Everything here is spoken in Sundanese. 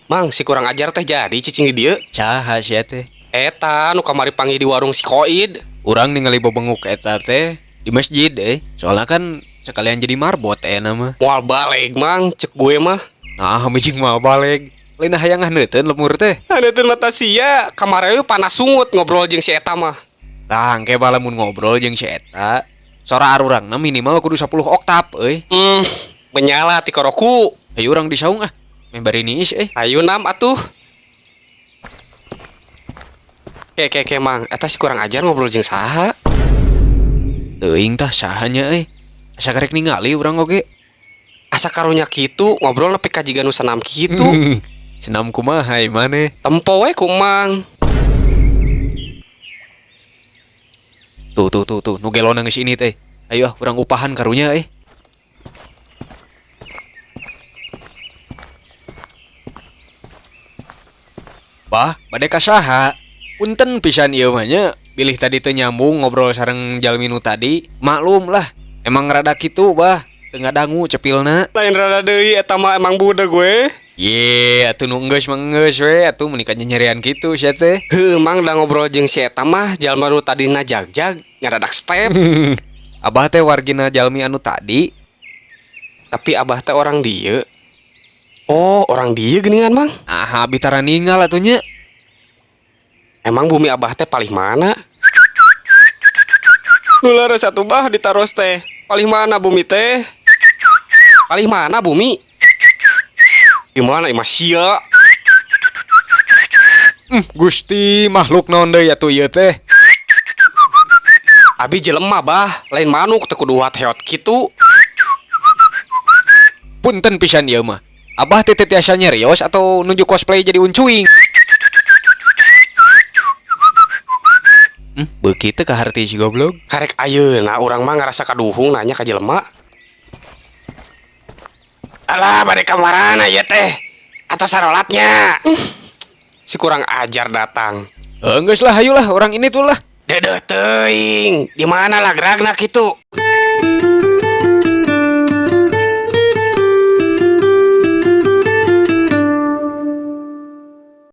Mang, si kurang ajar teh jadi cicing di dieu. Saha sia teh? Eta nu kamari panggih di warung si Koid. Urang ningali bebenguk eta teh di masjid eh. Soalnya kan sekalian jadi marbot nama. Moal baleg, Mang, cek gue mah. Nah, mijing mah baleg. Lain hayang haneuteun lemur teh. Haneuteun mata sia, kamari we panas sungut ngobrol jeung si eta mah. Tah, engke lamun ngobrol jeung si eta, sora arurangna minimal kudu 10 oktav euy. Menyala tikoroku. Ayo urang disaung ah. Meh bari niis eh. Ayo nam atuh. Ke ke ke Mang, eta si kurang ajar ngobrol jeung saha? Teuing tah sahanya euy. Asa karek ningali urang oge. Asa karunya kitu ngobrol nepi ka jiga nu senam kitu. Senam kumaha ieu maneh? Tempo we ku Mang. Tuh tuh tuh tuh nu gelona geus ini teh. Ayo ah urang upahan karunya eh. Bah, bade ka saha? Punten pisan ieu mah nya, bilih tadi teu nyambung ngobrol sareng jalmi nu tadi. Maklum lah, emang rada kitu bah, teu ngadangu cepilna. Lain rada deui eta mah emang budeg we. Ye, atuh nu enggeus mah enggeus we, atuh meuni ka nyerian kitu sia teh. Heuh, Mang, da ngobrol jeung si eta mah jalma nu tadina jag-jag ngadadak step. Abah teh wargina jalmi anu tadi. Tapi abah teh orang dieu. Oh, orang dieu geuningan, Mang. Aha, abi tara ningal atuh nya. Emang bumi abah teh palih mana? Nu leres atuh bah ditaros teh. Palih mana bumi teh? Palih mana bumi? Di mana imah sia? Gusti, makhluk naon deui atuh ieu teh? Abi jelema bah, lain manuk teu kudu heot kitu. Punten pisan ieu mah. Abah teh teu tiasa nyerios atau nuju cosplay jadi uncuing? Beuki teu kaharti si goblok. Karek ayeuna urang mah ngarasa kaduhung nanya ka jelema. Alah, bade ka marana ieu teh? Atos sarolatnya. Si kurang ajar datang. Geus lah, hayulah orang ini tuh lah. Dedeh teuing, di mana lah geragna kitu?